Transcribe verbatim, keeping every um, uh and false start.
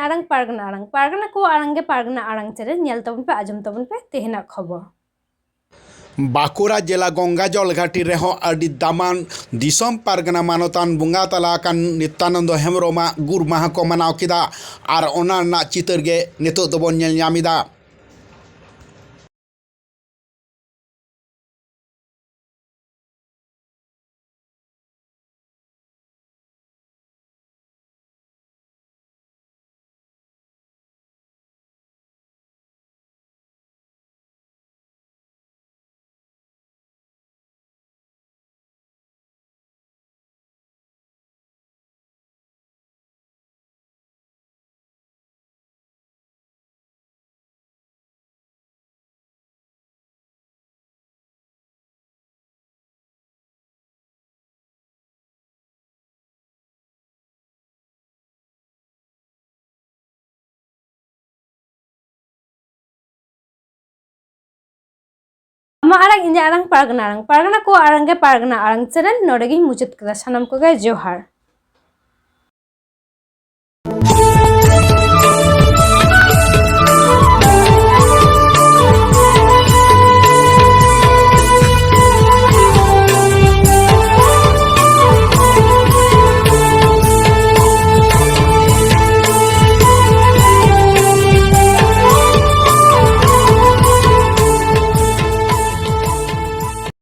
ᱟᱲᱟᱝ ᱯᱟᱨᱜᱟᱱᱟ ᱟᱲᱟᱝ, ᱯᱟᱨᱜᱟᱱᱟ ᱠᱚᱣᱟᱜ ᱟᱲᱟᱝ ᱜᱮ ᱯᱟᱨᱜᱟᱱᱟ ᱟᱲᱟᱝ ᱪᱮᱱᱮᱞ, ᱧᱮᱞ ᱛᱟᱵᱚᱱ ᱯᱮ, ᱟᱸᱡᱚᱢ ᱛᱟᱵᱚᱱ ᱯᱮ ᱛᱮᱦᱮᱧᱟᱜ ᱠᱷᱚᱵᱚᱨ᱾ ᱵᱟᱸᱠᱩᱲᱟ ᱡᱮᱞᱟ ᱜᱚᱝᱜᱟᱡᱚᱞ ᱜᱷᱟᱴᱤ ᱨᱮᱦᱚᱸ ᱟᱹᱰᱤ ᱫᱟᱢᱟᱱ ᱫᱤᱥᱚᱢ ᱯᱟᱨᱜᱟᱱᱟ ᱢᱟᱱᱚᱛᱟᱱ ᱵᱚᱸᱜᱟ ᱛᱟᱞᱟ ᱟᱠᱟᱱ ᱱᱤᱛᱭᱟᱱᱚᱱᱫᱚ ᱦᱮᱢᱵᱨᱚᱢᱟᱜ ᱜᱩᱨ ᱢᱟᱦᱟ ᱠᱚ ᱢᱟᱱᱟᱣ ᱠᱮᱫᱟ᱾ ᱟᱨ ᱚᱱᱟ ᱨᱮᱱᱟᱜ ᱪᱤᱛᱟᱹᱨ ᱜᱮ ᱱᱤᱛᱚᱜ ᱫᱚᱵᱚᱱ ᱧᱮᱞ ᱧᱟᱢ ᱮᱫᱟ᱾ ᱟᱢᱟᱜ ᱟᱲᱟᱝ, ᱤᱧᱟᱹᱜ ᱟᱲᱟᱝ, ᱯᱟᱨᱜᱟᱱᱟ ᱟᱲᱟᱝ, ᱯᱟᱨᱜᱟᱱᱟ ᱠᱚᱣᱟᱜ ᱟᱲᱟᱝ ᱜᱮ ᱯᱟᱨᱜᱟᱱᱟ ᱟᱲᱟᱝ ᱪᱮᱱᱮᱞ᱾ ᱱᱚᱰᱮ ᱜᱤᱧ ᱢᱩᱪᱟᱹᱫ ᱠᱮᱫᱟ᱾ ᱥᱟᱱᱟᱢ ᱠᱚᱜᱮ ᱡᱚᱦᱟᱨ᱾